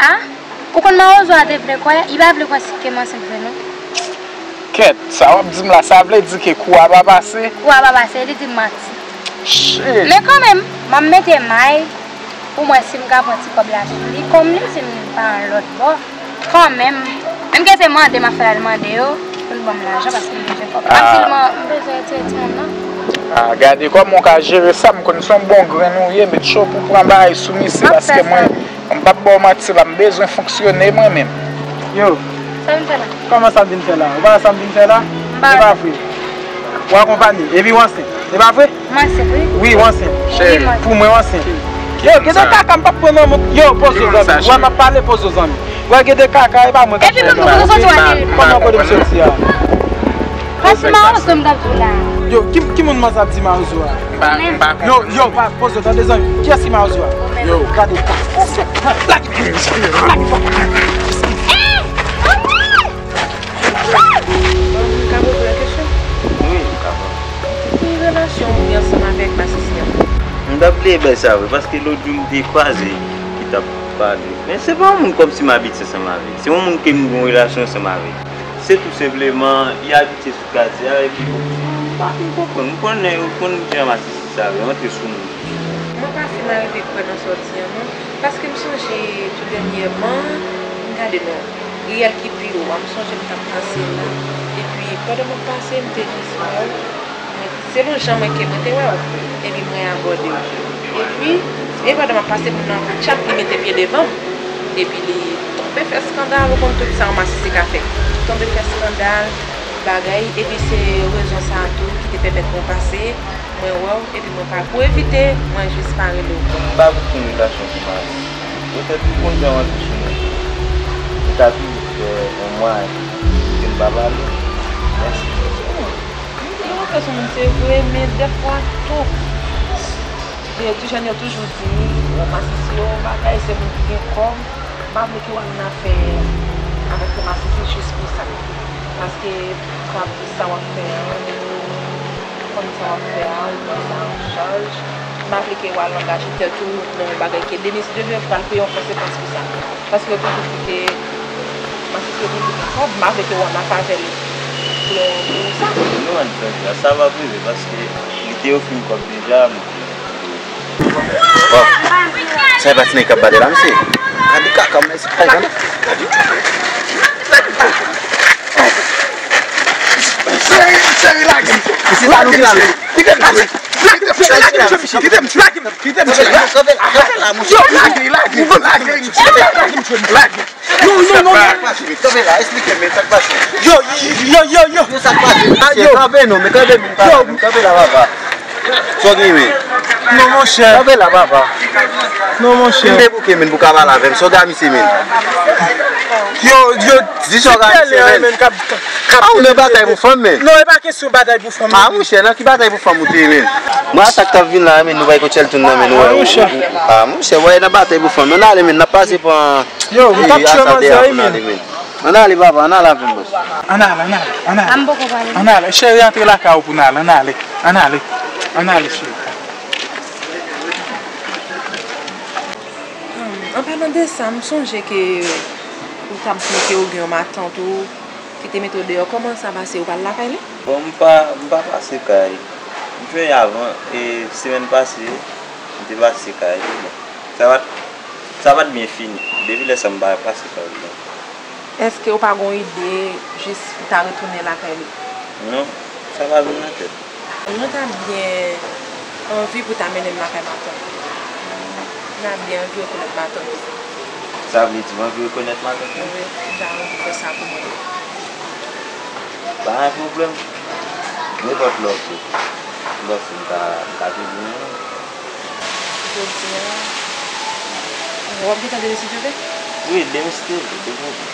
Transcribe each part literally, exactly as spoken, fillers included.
A? Ou konn mawozo a te vle kwè? Li pa vle kwè si ke m ansent vre non. Kèt, sa w ap di m la, sa vle di ke kou a pa pase? Kou a pa pase, li di m manti. Shit! Men kanmenm, m ap mete may pou m wè si m ka pran ti kòb la sou li, kòm li di m pa yon lòt bò. Kanmenm, menm ke se mande m ap fè l al mande yo, pou l ban m lajan paske m bezwen kòb. M ap di l m bezwen retire timoun nan. Ah, gade kòman w ka jere sa, m konn se yon bon grenn ou ye, met cho pou pran bagay sou misye, paske mwen, m p ap ba w manti la, m bezwen fonksyone mwen menm. Yo, sa vin fè la? Kòman sa vin fè la? Ou pa wè sa m vin fè la? E pa vre. Ou akonpanye, epi w ansent. E pa vre? M ansent, wi. Wi, w ansent. Wi, m ansent. Pou mwen, w ansent. Yo, gen de kaka m p ap pran nan men. Yo, poze zanmi. Wè, m ap pale, poze zanmi. Wè, gen de kaka, e pa mwen k ap fè kaka. Kòman kote m soti a? Franchman, ou se m k ap di w la. Yo, ki, ki moun manzè ap di mawozo a? Yo, yo, pa poze, tande zanmi. Kiyès ki mawozo a? Yo, gade. Lage. Lage. Ka poze yon kesyon? Wi, ou kapab. Ki relasyon ou gen ansanm avèk masisi an? M t ap bliye bay sa vre, paske lòt jou m te kwaze, li t ap pale. Men se pa yon moun kòmsi m abitye ansanm avèk. Se yon moun ke m gen yon relasyon ansanm avèk. Se tou senpleman, li abitye sou katye a, epi m pa fin konprann. M konnen, ou konn jan masisi sa yo, antre sou moun. Mwen pa fin arive kwè nan sa w di an non, paske m sonje tou dènyèman, m gade non, riyèl ki pi wo a, m sonje m t ap pase la, epi pandan m ap pase, m te jis wè w, mwen, selon jan mwen ke mwen te wè w, epi mwen abòde w. Epi, e pandan m ap pase, moun nan tchap, li mete pye devan m, epi li tonbe fè eskandal, ou konn tout sa yon masisi ka fè. Tonbe fè eskandal, bagay, epi se rezon sa a tou ki te pèmèt mwen pase, mwen wè w, epi mwen pa, pou evite, mwen jis pa rele w. M pa pou konn relasyon pou mari. Petèt ou konn jan w antre sou moun. Ou ka toujou fè yon mwa ke m pa pale. Mèsi. M te rantre sou moun, se vre, men dèfwa tou, e, ti jèn yo toujou di, o, masisi yo, bagay, se moun ki gen kòb. M pa vle ke w al nan afè avèk yon masisi jis pou sa. Paske ou ka pran sa w ap fè an, ou konn sa w ap fè a, ou pran sa an chaj. M pa vle ke w al angaje tèt ou nan yon bagay ke demen si Dye vle, ou pral peye yon konsekans pou sa. Paske yo toujou di ke masisi yo toujou gen kòb, m pa vle ke w al nan afè avè l pou, pou sa. Nou ann fè sa, sa p ap rive, paske li te ofri m kòb deja, m Bon. Sa e pa ti nèg k ap bate la, mesye? Gade kaka, mesye. Ay, gade. Cheri, cheri, lage m. Mesye, sa nou ki la, mesye. Kite m, cheri. Kite m, cheri. Kite m, cheri. Kite m, cheri. Kanpe la, kanpe la, monchè. Yo, lage, lage, lage, lage, lage, lage. Non, non, non, non. Kanpe la, eksplike m, men sa k pase. Yo, yo, yo, yo. Yo, sa k pase? Ah, yo. Kanpe non, men kanpe, men kanpe la, papa. Sa w gen, men? Non, monchè. Kanpe la, papa. Non, monchè. M debouke, men, pou ka pale avè m. Sa w gen a misye, men? Yo, yo, di sa w gen a misye, men. Ah, ou nan batay pou fanm, men? Non, e pa kesyon batay pou fanm. Ah, monchè, nan ki batay pou fanm ou te ye, men? Mwen, a sa k t ap vin la, men, nou bay kout chèl tou nan men nou, wè. Ah, monchè, wè, nan batay pou fanm. Ann ale, men, n ap pase pran Yo, m t ap tchwe manzè wi, men. Ann ale, papa, ann ale avè m, bòs. Ann ale, ann ale, ann ale. Ann ale, cheri, antre lakay ou pou n ale, ann ale. Ann ale, ann ale, cheri. Hmm, an palan de sa, m sonje ke ou t ap di m ke ou gen yon matant ou ki te mete w deyò. Kòman sa pase? Ou pa al lakay li? Bon, m pa, m pa pase kay. M jwenn avan, e, semèn pase, m te pase kay li. Bon, sa pa t Sa pa t byen fini. Depi lè sa a, m pa pase pa li ankò. Èske ou pa gen yon ide jis pou ta retounen lakay li? Non, sa pa vin nan tèt. Mwen ta byen anvi pou ta mennen m lakay matant. M ta byen anvi rekonèt matant ou. Sa vle di m anvi rekonèt matant ou? Wi, m ta anvi fè sa pou mwen. Pa gen pwoblèm. Nenpòt lè w vle. Lè w vle m ka, m ka vini. Jodi a, w ap gentan demen si Dye vle? Wi, demen si Dye vle, demen vle.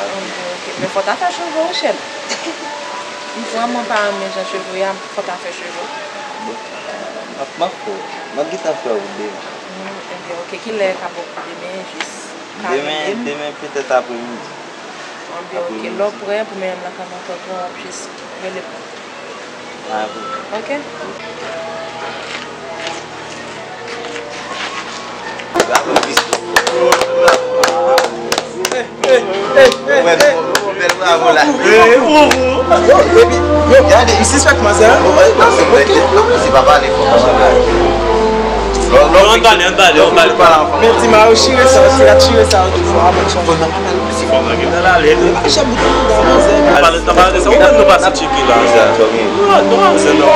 Anben, ok. Men fò w ta fè cheve w, chèl. M vrèman pa renmen jan cheve w ye a, fò w ta fè cheve w. Bon, m ap, m ap fè w. M ap gentan fè w demen. Hmm, enben, ok. Kilè ka bon pou demen, jis? Demen, demen petèt apremidi. Anben, ok. Lè w prè pou mennen m lakay matant ou, w ap jis rele m. Ok? Wè, nou, nou, bèl bravo la. Epi, yo, gade, li sispèk manzè. Se pa pale fò konsa la. Lò, lò, ann pale, ann pale, ann pale. Men ti Mayo chire sa, ti a chire sa, yo toujou ap chanje. Bon, nan pale, si fò mwen gen nan lale. Chèf bouton, manzè. Pale, nan pale, sa, ou menm nou pase tcheke la. Non, non, se non.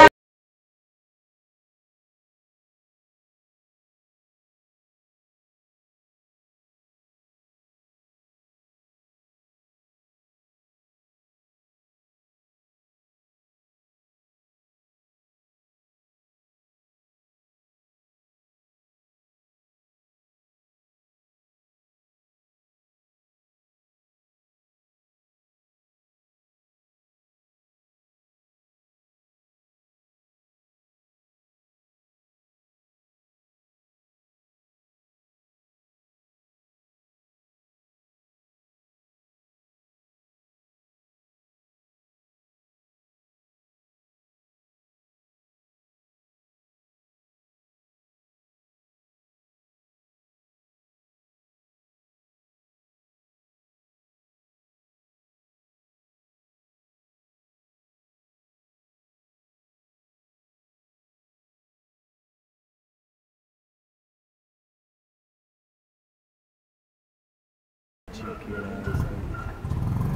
Tcheke la, mesye.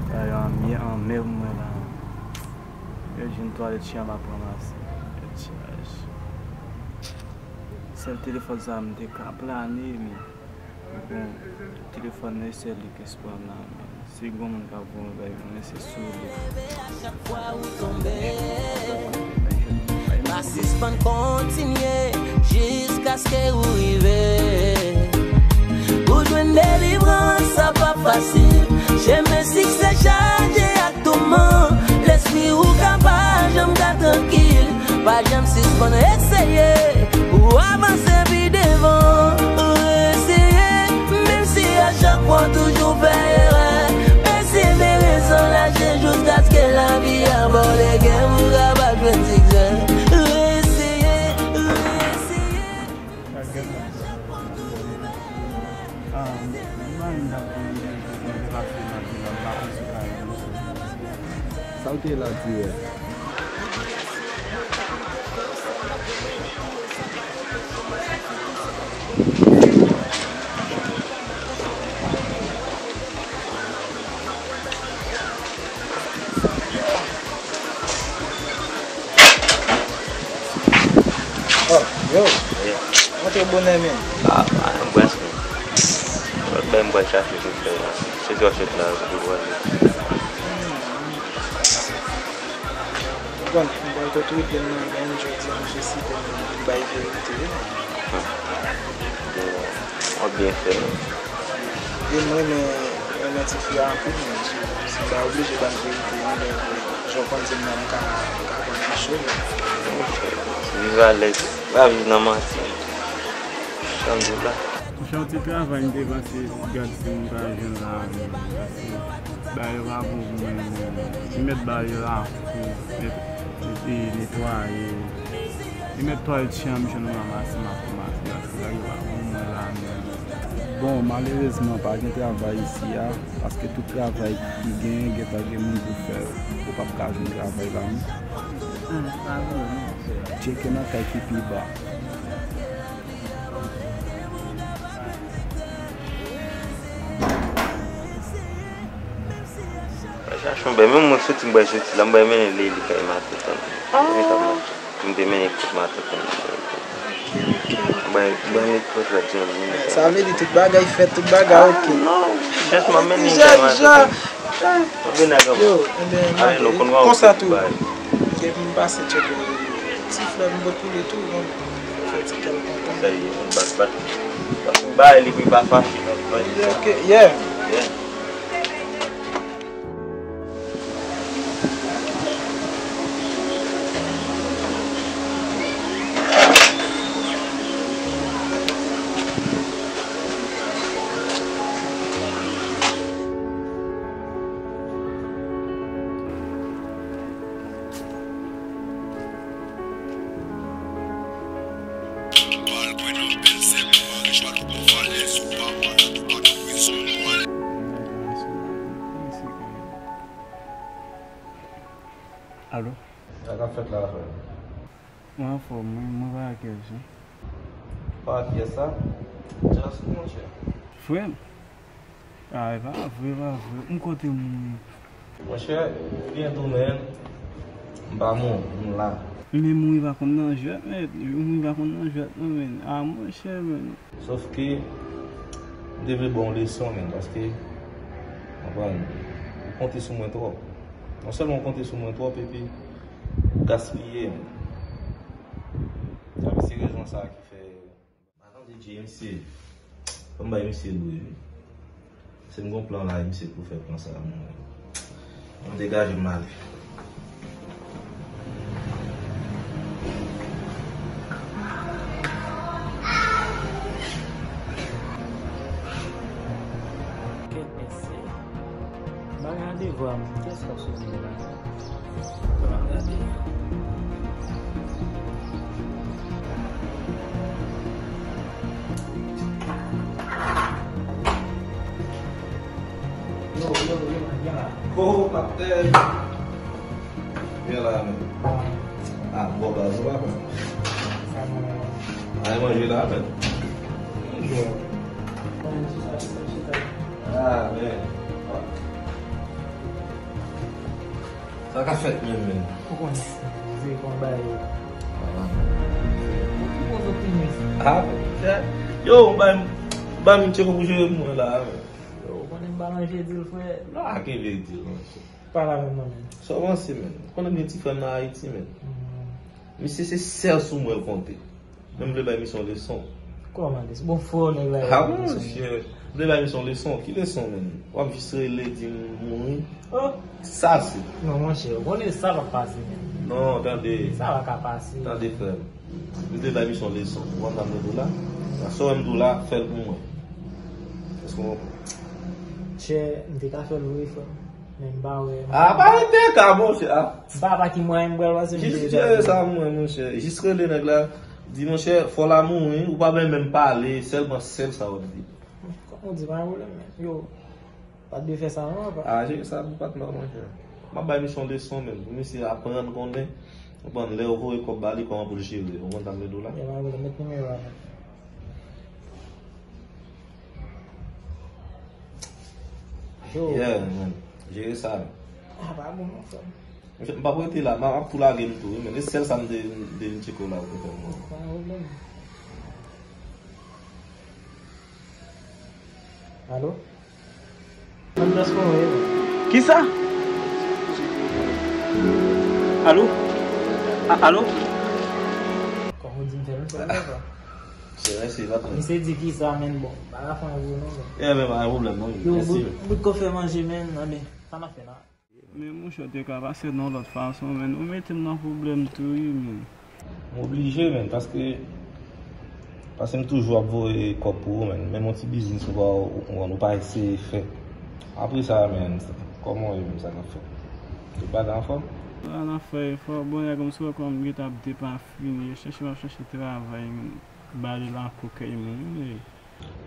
Gade yon mye anmè pou mwen la. Yo jwenn twalèt chyanm ap ranmase. Tchaj. Sèl telefòn sa a m te ka plane, men bon, telefòn nan, e sèl li k espwa m nan, men. Si gon moun ka voye yon bagay pou mwen, se sou li. Pa sispann kontinye jiskaske ou rive. Pou jwenn delivrans, sa pa fasil. Chemen siksè chaje ak touman. Lespri ou ka pa janm ka trankil. Pa janm sispann eseye pou avanse pi devan. Reseye, menm si a chak fwa w toujou fè erè. Pesevere san lache jiskaske lavi a ba w legen pou w kapab jwenn siksè. Reseye, reseye. Sa w te la dirèk. Oh, yo. Yo. Antre bonè, men. Ah, ah, m prèske. Lòt bagay m pral chache sou fè la. Se twa sèt la, pou pral. Bon, m pral tou tou ide m nan men jodi a, misye site m bay verite, wi. Bon, w ap byen fè, non? E mwen, men, renmen ti fi a anpil, men si, si m pa oblije ban verite, non, donk, jan w konn di m nan, m ka, m ka pran ti cho, men. Viv alèz, pa viv nan manti. Jan m di w la. Monchè, yon ti travay m te panse, gad si m ka jwenn la, men, paske bagay yo pa bon pou mwen, men. Li mèt bagay yo la, pou net-, e, netwaye. Li mèt twalèt chyanm, m jwenn ranmase, m ap ranmase, paske bagay yo pa bon pou mwen la, men. Bon, malerezman, pa gen travay isi a, paske tout travay ki genyen, gentan gen moun pou fè l. Ou p ap ka jwenn travay la, non. Ah, pa vre, non. Tcheke nan kay ki pi ba. Chache yon bèy, menm mwen soti, m bay soti la, m bay mennen li, li kay matant an. Li kay matant. M te mennen kot matant an. M bay, m bay met pòt la, di yon moun. Sa vle di tout bagay fèt, tout bagay oke. Ah, non, jès m ap mennen li kay matant an. M ap vin ak yon. Yo, ebyen, konsa tou. Depi m pase tcheke ti flè m bò poule tou, bon, fè ti kè l kontan. Sa ye, yon bat, bat. Bay li pou li pa fache, non? Ok, yeah. Yeah. Alo? Sa k ap fèt la, frè? Mwen anfòm, mwen, mwen pa akyè sa. Pa akyè sa? Just, monchè. Frè m? A, e pa vre, e pa vre. M kote mouri. Monchè, byen tou, men. M pa mouri, m la. Men mouri pa konn nan jwèt, men. Mouri pa konn nan jwèt, non, men. A, monchè, men. Sòf ke, m te vle ba w yon leson, men, paske, w konprann, ou konte sou mwen twòp. Non sèlman ou konte sou mwen twòp, epi ou gaspiye, men. Sa vle se rezon sa ki fè. Atande, Jay, misye. Fò m bay misye lwe, wi. Se m gon plan la, misye pou fè plan sa a, mwen. Mwen degaje m ale. Kèt mesye. Bagay a devwa m. Kiyès k ap sone la? Ann gade. Yo, yo, yo, vin la. Oh, kaptèn. Vin la, men. Ah, bon, baz, ou pa konn. Sa mwen. Ay, manje la, men. Yo. Manje sa, chita, chita. Ah, men. Sa ka fèt menm, men. Ou konnen, se konba yo. Ah. Ou poze optimis. Ah, yo, bay, bay m tcheko pou jere pou mwen la, men. Yo, ou konnen m pa manje dil, frè. Non, a kenbe dil, monchè. Pale avè m non, men. Sa w panse, men? Ou konnen m gen ti frè m nan Ayiti, men. Mm. Misye se sèl sou mwen l konte. Men m vle bay misye yon leson. Kòman leson? Bon, fò nèg la. Ah, monchè. M vle bay misye yon leson. Ki leson, menm? W ap jis rele, di m mouri. Oh. Sa se. Non, monchè, ou konnen sa p ap pase, menm. Non, tande. Sa pa ka pase. Tande, frè m. M vle bay misye yon leson. Ou konn sa m vle di w la? Sa w wè m di w la, fè l pou mwen. Èske w konprann? Chè, m te ka fè l vre, frè m. Men m pa wè. Ah, pa rete ka, monchè, ah. M pa pa ki mwayen m pral pase, m te ka fè l. Jis jere sa pou mwen, monchè. Jis rele nèg la. Di, monchè, fò l a mouri, ou pa bezwen menm pale, sèlman sèl sa w ap di. Kòm ou di, pa gen pwoblèm, men. Yo, pa t dwe fè sa, non, papa. Ah, jere sa pou patnè w, monchè. M ap bay misye yon leson, menm. Pou misye aprann konnen, konprann lè yo voye kòb ba li, kòman pou l jere. Ou konn sa m vle di w la? Ya, pa gen pwoblèm. Met nimewo a, men. Yo. Yeah, man. Jere sa. Ah, pa bon, non, frè m. Monchè, m p ap rete la, m ap tou lage m tou, wi, men e sèl sa m te, m te vin tcheke w la, ou te fè m wè. Pa gen pwoblèm. Alo? Mwen transfòme, wi. Kisa? Alo? A, alo? Kòm ou di m fè l, m fè l, papa. Se vre, se pa twò. Misye di kisa, men bon, pa ka fè anyen pou nou, men. Eh, men pa gen pwoblèm, non. Yo, mèsi, bout, men. Bout ko fè manje, men, anben, sa n ap fè la. Men monchè, w te ka pase nan lòt fason, men ou mete m nan pwoblèm tou, wi, men. M oblije, men, paske, paske m toujou ap voye kòb pou ou, men. Menm yon ti biznis ou pa, ou, ou, ou pa eseye fè. Apre sa, men, kòman w ye, men, sa k ap fèt? Tout bagay anfòm? An afè, fò bon, nèg m sou kòm m gentan ap depafini, chèche m ap chèche travay, men. Ba li la ankò kèy moun, wi.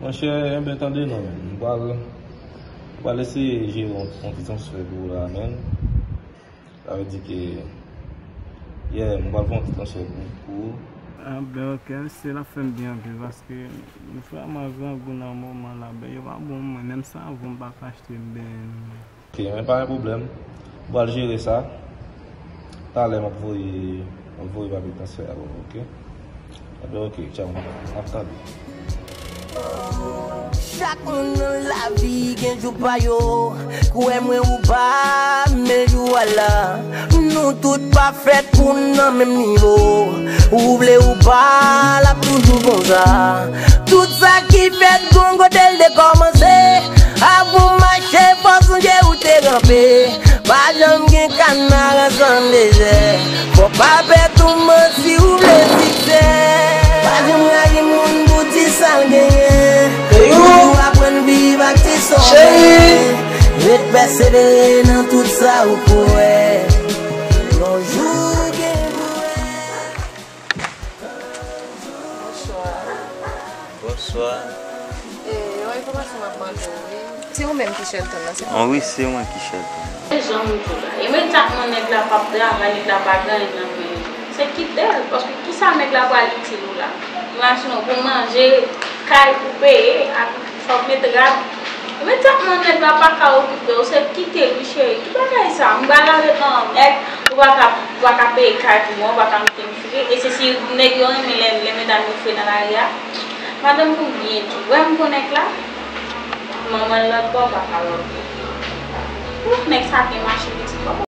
Monchè, enben, tande non, men. M pral, m pral eseye jere yon, yon ti transfè pou ou la, men. Sa vle di ke, yeah, m pral fè yon ti transfè pou, pou ou. Ah, ben, ok, se l ap fè m byen anpil, paske m vrèman grangou nan moman la, ben, yo pa bon mwen, menm savon m pa ka achte m, ben. Ok, men pa gen pwoblèm. M pral jere sa. Talè m ap voye, m ap voye papye transfè a ba w, ok? Enben, ok, tchaw, m ap tande. Chak moun nan lavi gen jou pa yo. Kwè mwen ou pa menm jou a la. Nou tout pa fèt pou n nan menm nivo. Ou vle ou pa, l ap toujou konsa. Tout sa ki fèt gon kote l te kòmanse. Avan w mache, fò w sonje ou te ranpe. Pa janm gen kanara san dezè. Fò w pa pè touman si ou vle siksè. Pa janm rayi moun pou ti sa l genyen. Toujou aprann viv ak ti sa w genyen. Ret pèsevere nan tout sa ou kwè. Yon jou gen pou wè. Bonswa. Bonswa. E, yon enfòmasyon m ap mande w, wi. Se ou menm ki Shelton nan, se An wi, se mwen ki Shelton. Se jan m di w la. Imedyatman nèg la p ap travay, nèg la pa gen anyen nan men li. Se kite l, paske kisa nèg la pral itil ou la? Imajine w pou manje, kay pou peye, ak fòk met rad. Imedyatman nèg la pa ka okipe w, se kite l wi cheri. Ki bagay sa? M pral ret nan nèg, ou pa ka, ou pa ka peye kay pou mwen, ou pa ka mete m fre. E se si nèg yo renmen lè, lè medam yo fre nan lari a. Madanm pou m byen di w, wè m gon nèg la? Manman l lòt bò pa ka lòt bò. Ouh, nèg sa gen mache pitit bò.